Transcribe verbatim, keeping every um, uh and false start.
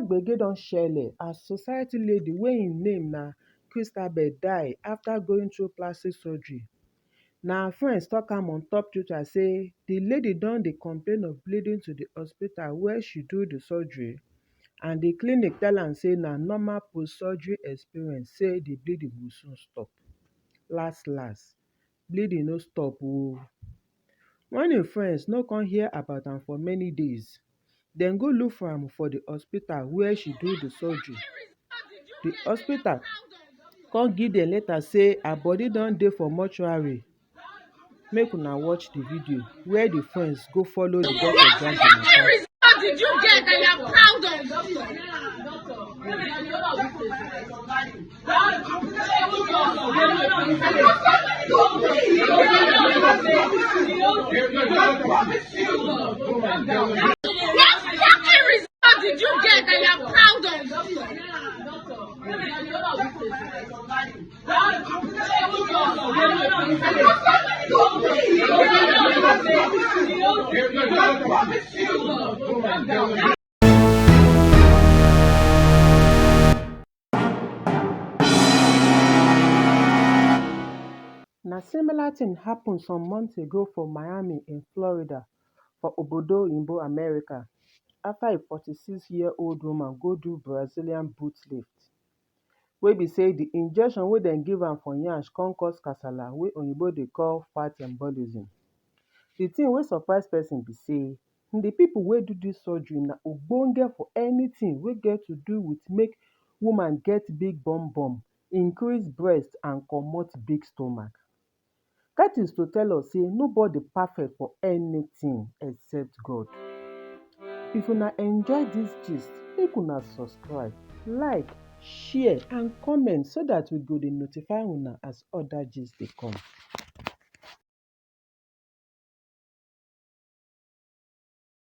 Gbege don shele as society lady wey im name na Christabel die after going through plastic surgery. Na her friends talk am on top Twitter say the lady don dey complain of bleeding to the hospital where she do the surgery, and the clinic tell am say na normal post-surgery experience, say the bleeding go soon stop. Last last, bleeding no stop o. When im friends no come hear about am for many days, dem go look for am for the hospital where she do the surgery. The hospital come give dem letter say her body don dey for mortuary. Make una watch the video where the friends go follow the doctor drag the matter. What did you get that you are proud of? What fucking result did you get that you are proud of? Na similar thing happen some months ago for Miami in Florida, for Obodo Oyinbo, America, after a forty-six-year-old woman go do Brazilian boot lift, wey be say the injection wey dem give am for yansh come cause kasala wey Oyinbo dey call fat embolism. The thing wey surprise person be say the people wey do this surgery na ogbonge for anything wey get to do with make woman get big bum bum, increase breast and comot big stomach. That is to tell us say nobody perfect for anything except God. If una enjoy this gist, make una subscribe, like, share and comment so that we go dey notify una as other gist dey come.